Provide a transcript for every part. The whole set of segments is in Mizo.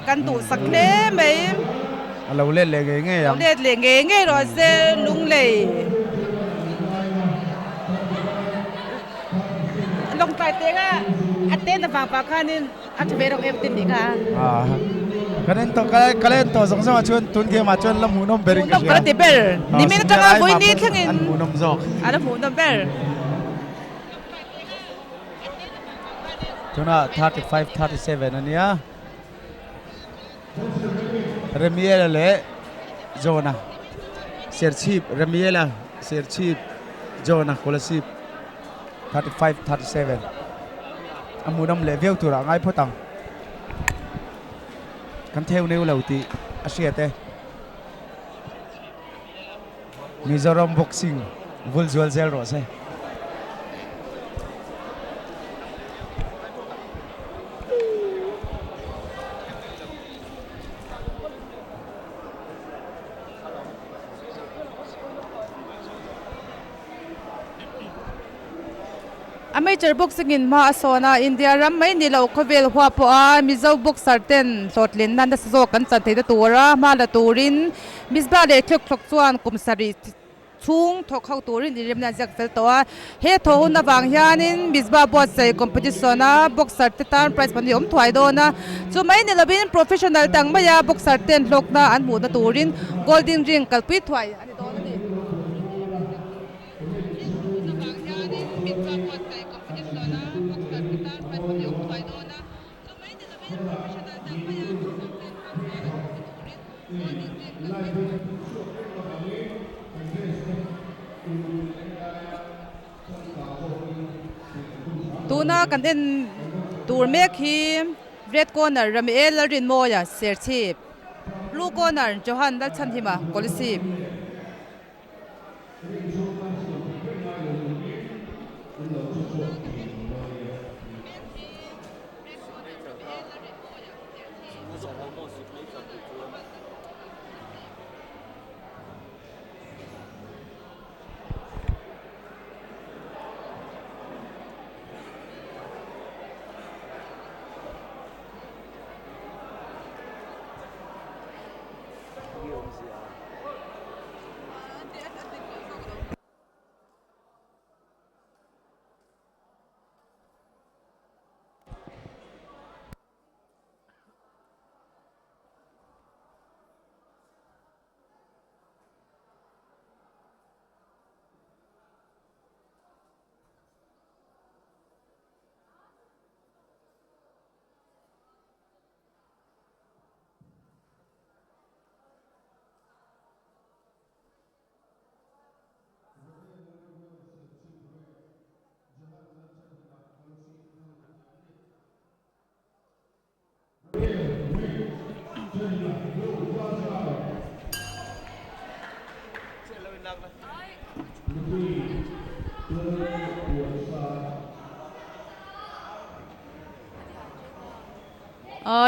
Kan duhsak hle mai. A lo let leh ngei ngei ang. Lo let leh ngei ngei rawh se Lunglei. Lawngtlai teng a a ten avang pah khanin a tha ve reuh em tin nih kha. Kan en tawh ka la en tawh zawng zawng ah chuan tun game ah chuan la hmuhnawm ber in ka hria. Hmuhnawm ka la ti ber. Nimin atanga vawiin ni thlengin an hmuhnawm zawk. A la hmuhnawm ber. Tunah 35 37 a nia. Remiela leh Johna Serchhip Remiela Serchhip Johna Kolasib 35 37 a hmuhnawm leh viau turah ngai phawt ang. Kan theu neu lo tih a hriat e. Mizoram boxing vul zual zel rawh se. Amateur boxing in hma a sawn a, India ram mai ni lo khawvel huah pawh a Mizo boxer ten hlawhtlinna nasa zawk kan chan theihna tura hma la turin Mizba leh thlawk thlawk chuan kum sarih chhung thawk ho turin inremna an ziak fel tawh a. He thaw hun avang hianin Mizba buatsaih competition a boxer te tan prize pahnih awm thuai dawn a. Chu mai ni lovin professional tang maia boxer ten hlawkna an hmuhna turin golden ring kalpui thuai a ni dawn a ni. Tuna kan en tur mek hi red corner Ramiel Lalrinmawia Serchhip, blue corner Johan Lalchhanhima Kolasib.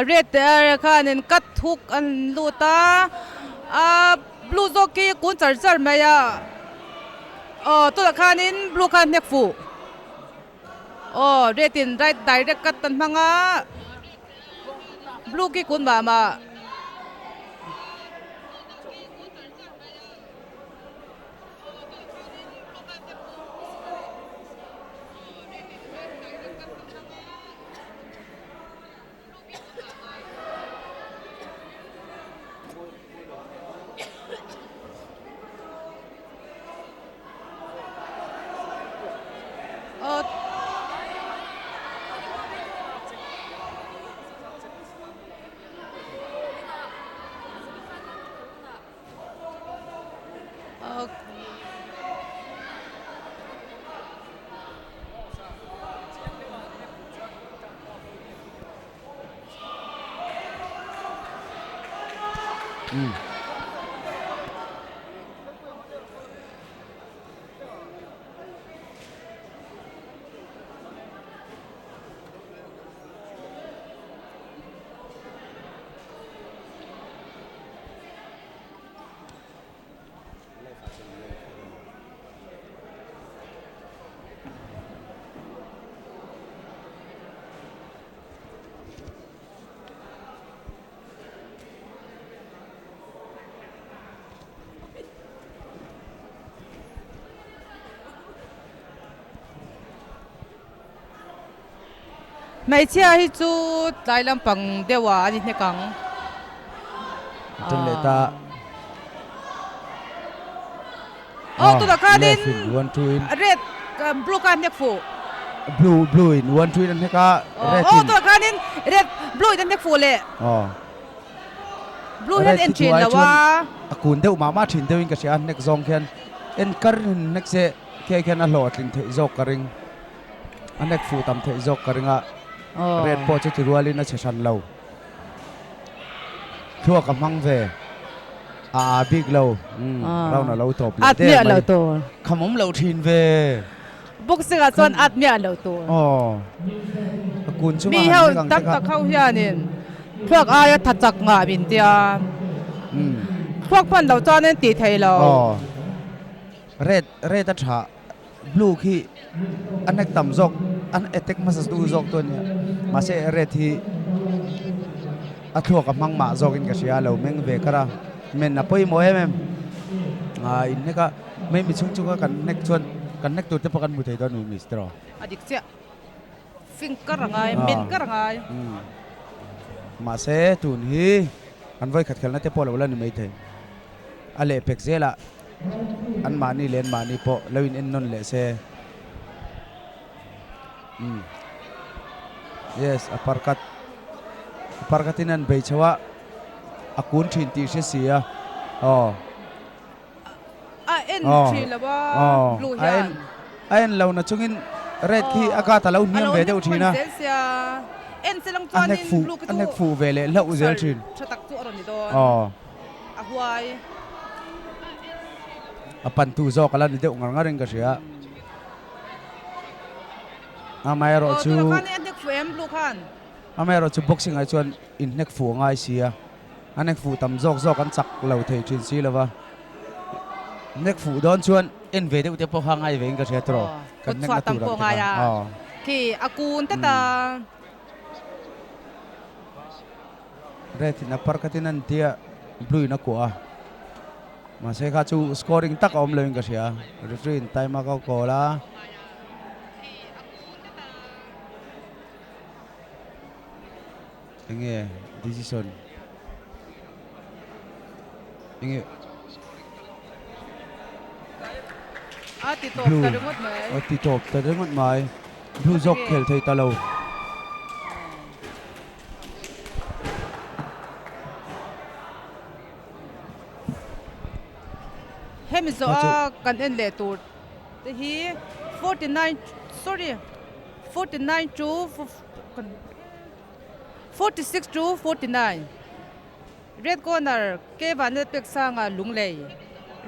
Red te ah khanin cut hook an lut a a blue zawk khi kun char char mai a aw tunah khanin blue khan hnek fuh aw red in right direct cut an hmang a blue khi kun mah mah. Hmeichhia hi chu tlai lampang deuh ah an inhnek ang. Ṭan leh ta. Aw tunah khanin red blue kha a hnek fuh. Blue blue in one two in a hnek a red in. Aw tunah khanin red blue in a hnek fuh leh. Aw. Blue hian en thin lo a. A kun deuh mah mah thin deuhin ka hria a hnek zawng khian en kar in hnek se khi ai khian a hlawhtling theih zawk ka ring. A hnek fuh tam theih zawk ka ring a. Red pawh chu ti rualin a che hran lo. Thluak a hmang ve. A a bik lo. Round a lo tawp leh der mai. Khamawm loh thin ve. Boxing ah chuan at miah lo tur. Aw. A kun chunga Mi ho tam tak ho hianin thluak aia tha chak ngah min tia. Thluak hman lo chuan an tih thei lo. Aw. Red red a tha blue khi a hnek tam zawk an attack hmasa tu zawk tu ania mahse red hi a thluak a hmang mah zawkin ka hria a lo meng ve kar a men a pawimawh em em ah in hnek a. Mai mi chhung chunga kan hnek chuan kan hnek tur te pawh kan hmu thei dawn a ni Mister aw. A dik chiah. Fing kar a ngai, men kar a ngai. Mahse tun hi an vawikhat khelna te pawh lo la ni mai thei. A lehpek zelah anmahni leh anmahni pawh lo in en nawn leh se. Yes, a parkat a parkatin an bei chho a, a kun thin tih hre si a. Aw. A en thin lo a blue hian. A en lo na chungin red khi a kat a lo hniam ve deuh thin a. En se lang chuanin blue khi chu a hnek fuh ve leh hlauh zel thin. Tha tak chu a rawn ni dawn. A huai. A pantu zawk a la ni deuh ngar ngar in ka hria. Amaherawhchu. Aw tunah khan a hnek fuh em blue khan. Amaherawhchu boxing ah chuan inhnek fuh a ngai si a. A nek fuh tam zawk zawk an chak lo thei thin si lo va, nek fuh dawn chuan en ve deuh te pawh kha ngai ve in ka hria tawh kan nek na tur ang te kha aw. Khi a kun tlat a. Red in a par khatin an tia blue in a kuah a, mahse kha chu scoring tak a awm lo in ka hria, referee in time a ko kawl a. Enge decision enge A ti tawp ta ringawt mai. A ti tawp ta ringawt mai. Blue zawk khel thei ta lo. Hemi zawh a kan en leh tur te hi 49 sorry 49 to 46 to 49 Red corner K Vanlalpek Sanga Lunglei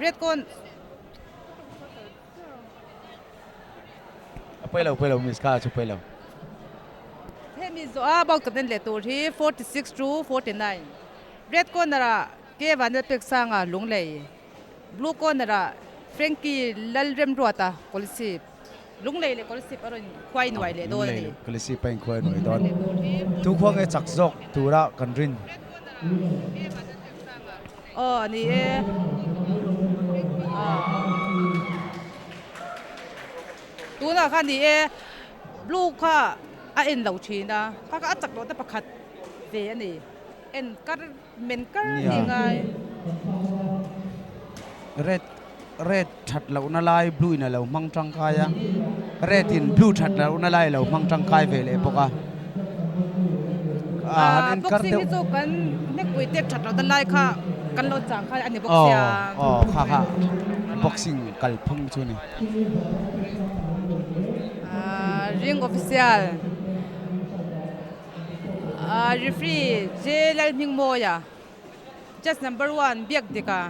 Red corner A pawi lo pawi lo miss kha chu pawi lo. Hemi zawh a bawk kan en leh tur hi 46 to 49 Red corner ah K Vanlalpek Sanga Lunglei Blue corner ah Frankie Lalremruata Kolasib. Lunglei leh Kolasib a rawn khuai nuai leh dawn a ni. Lunglei leh Kolasib a inkhuai nuai dawn. Tu khua nge chak zawk tura kan rin? Aw a ni e. Tunah khan ni e blue kha a en lo thin a, kha kha a chak loh te pakhat ve a ni. En kar men kar ni ngai. Red Red that lohna lai blue in a lo hmang tangkai a, red in blue that lohna lai a lo hmang tangkai ve leh bawk a. Ah han en kar deuh. Boxing hi chu kan hnekpui te that lohna lai kha kan lo chang kha a ni bawk sia. Aw aw kha kha boxing kalphung chu a ni. Ah ring official ah referee J Lalhmingmawia judge number one Biakdika.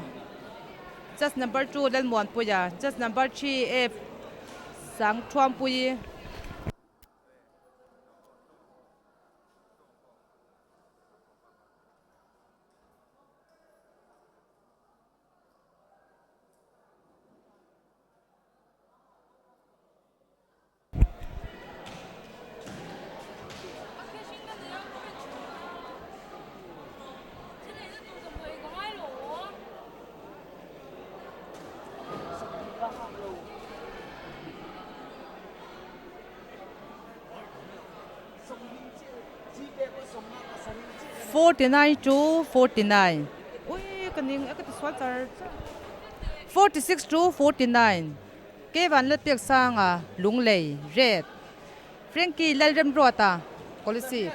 Judge number 2 Lalmuanpuia, Judge number 3 F Sangthuampuii. 49 to 49 Ui ka ning e ka ti sual char char 46 to 49 Kevan Lalpiaksanga Lunglei Red Frankie Lalremruata Kolasib.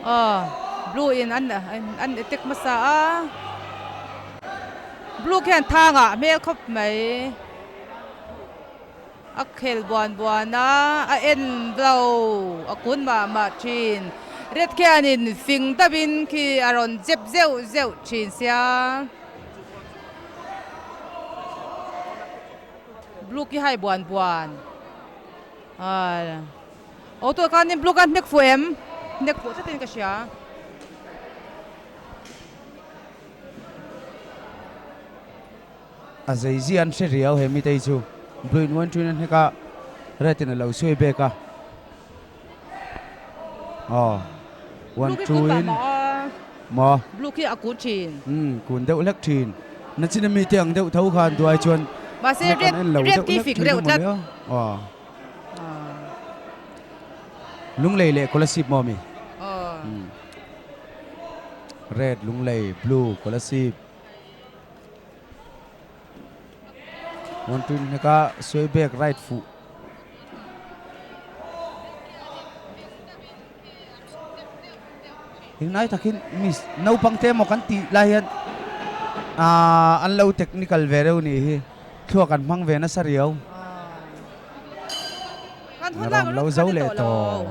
Aw blue in an an attack hmasa a blue khian thangah hmel khawp mai a khel buan buan a a en lo a kun mah mah thin red khianin fing deuhin khi a rawn zep zeuh zeuh thin sia. Blue khi hai buan buan ah aw tûnah khanin blue khan hnek fuh em hnek fuh tlatin ka hria. A zei zia an hre riau he mitei chu blue in one twin a hnek a red in a lo sawi bek a aw one two in maw blue khi a kun thin um kun deuh hlek thin nachin a mite ang deuh tho khan duai chuan mahse red red khi fing reuh tlat aw lunglei leh kolasib maw mi aw red lunglei blue kolasib One two in hneka sawi bek right fuh. Hingnai takin miss naupang te emaw kan tih lai hian aaa an lo technical ve reuh nih hi thluak an hmang ve nasa riau. Ram lo zo leh tawh.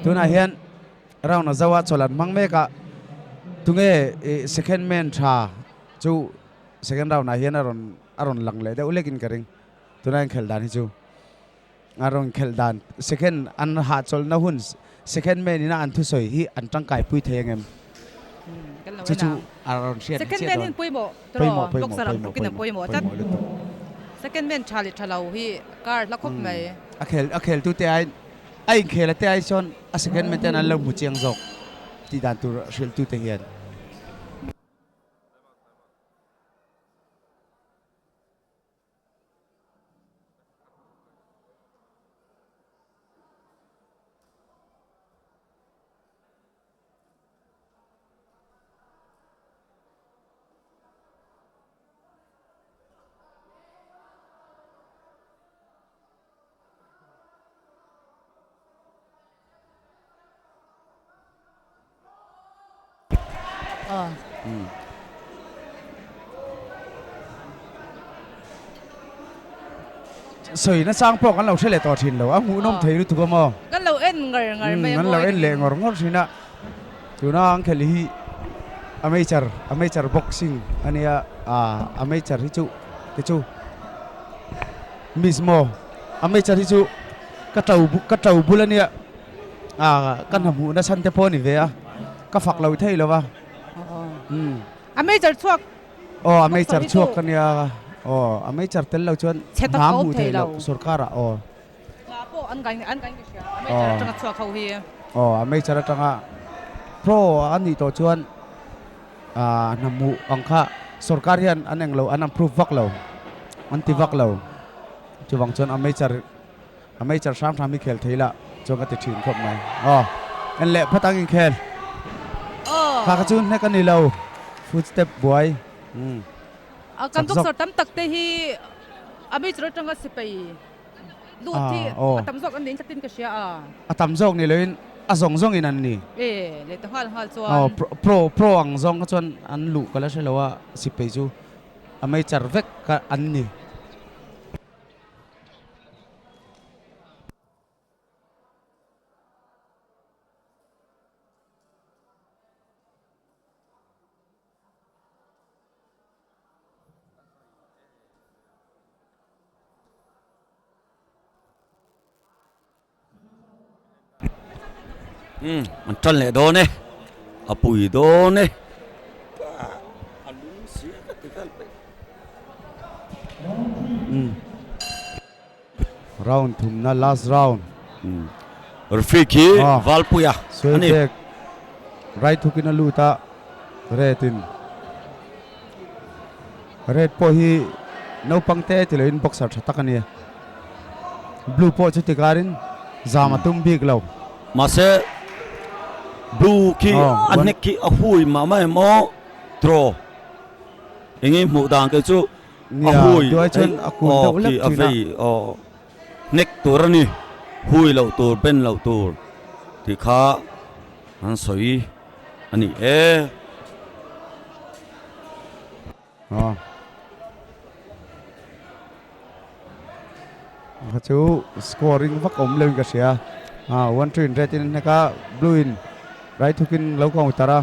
Tunah hian round a zo a chawlh an hmang mek a tunge ih second man tha chu second round ah hian a rawn a rawn lang leh deuh lekin ka ring tuna inkhelh dan hi chu. A rawn khelh dan second an hahchawlhna hun second man ina an thusawi hi an tangkai pui thei angem? Chu chu a rawn hriat Second man hi an pawimawh tawh boxer ang tlukin an pawimawh tlat. Second man tha leh tha lo hi kar hla khawp mai. A khel a kheltu te aiin a inkhel a te ai chuan a second man ten an lo hmu chiang zawk tih dan tur hrilhtu te hian. Sawi nachang pawh kan lo hre leh tawh thin lo a hmuhnawm thei lutuk a maw? Kan lo en ngar ngar mai a maw? Kan lo en leh ngawr ngawr thin a, tuna ang khelh hi amateur amateur boxing a nia ah amateur hi chu te chu miss maw amateur hi chu ka to ka to bul a nia. Ah ka hna hmuh nasa te pawh a ni ve a, ka fak lo thei lo va. Umm. A major chhuak. Aw a major chhuak ka nia, aw a major tel lo chuan hna hmuh theih loh sorkar ah aw. Hna pawh an ngai an ngai ka hria, a major atanga chhuak ho hi. Aw a major atanga pro a nih tawh chuan ah hna hmuh ang kha sorkar hian an englo an approve vak lo, an ti vak lo. Chuvang chuan a major. A major hram hram hi khel thei la chuan ka ti thin khawp mai. Aw en leh phawt ang inkhel. Kha kha chu hnek a ni lo. Footstep buai. Umm. Kan boxer tam tak te hi a major atanga sipai lut hi a tam zawk an niin tlatin ka hria a. A tam zawk ni loin a zawng zawng in an ni. E leh ta nghal nghal chuan. Aw pro pro ang zawng kha chuan an luh ka la hre lo a sipai chu a major vek kha an ni. Umm an tan leh dawn e a pui dawn e. Round thumna last round. Referee khi Valpuia a ni. Suaibek right hook in a lut a, red in red pawh hi naupang te ti loin boxer tha tak a ni. Blue pawh chu tikarin zam a tum bik lo. Mahse blue khi a hnek khi a hui mah mah em aw draw. Enge hmuh dan kei chu a hui aw khi a vei aw hnek tur a ni hui loh tur ben loh tur tih kha an sawi a ni e. Kha chu scoring vak awm lo in ka hria a one two in red in a hnek a blue in right hook in lo counter a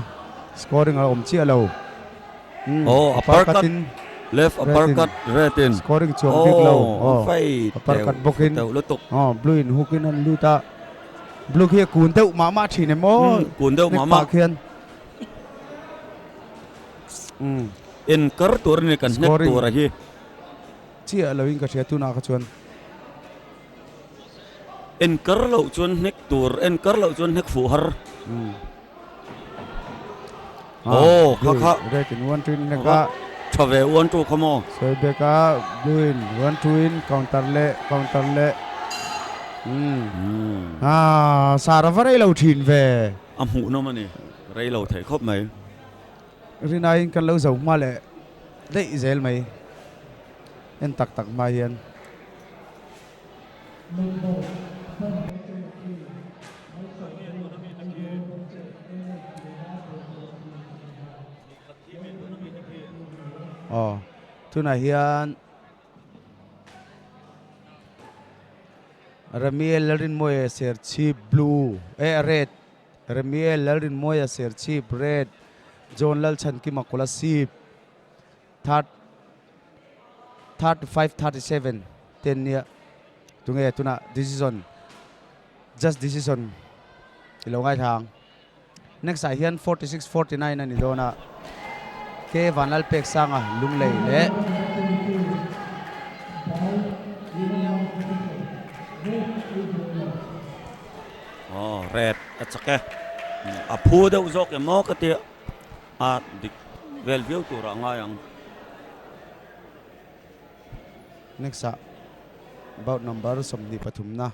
scoring a awm chiah lo oh upper cut left upper cut red in scoring chuang bik lo oh upper cut bawk in oh blue in hook in an lut a blue khi a kun deuh mah mah thin em aw kun deuh mah mah khian en kar tur a ni kan hnek tur a hi. Chiah lo in ka hria tunah kha chuan. En kar loh chuan hnek tur, en kar loh chuan hnek fuh har. Aw kha kha. Red in one two in hnek a. Tha ve one two kha maw. Sawi bek a blue in one two in counter leh counter leh. Ah sar a va rei lo thin ve. A hmuhnawm a ni rei lo thei khawp mai. Rinaiin kan lo zo hma leh daih zel mai en tak tak hma hian. Aw tunah hian Ramiel Lalrinmawia Serchhip blue eh red. Remiel Lalrinmawia Serchhip, Red, John Lalchhankima Kolasib, Third, 35, 37 te an nia. Tunge tunah decision, just decision i lo ngaithla ang. Next ah hian 46, 49 a ni dawn a, K Vanlalpeksanga Lunglei leh. Aw red a chak e a phu deuh zawk em maw ka tia a dik vel viau tur ah ngai ang. Next ah bout number 23 na.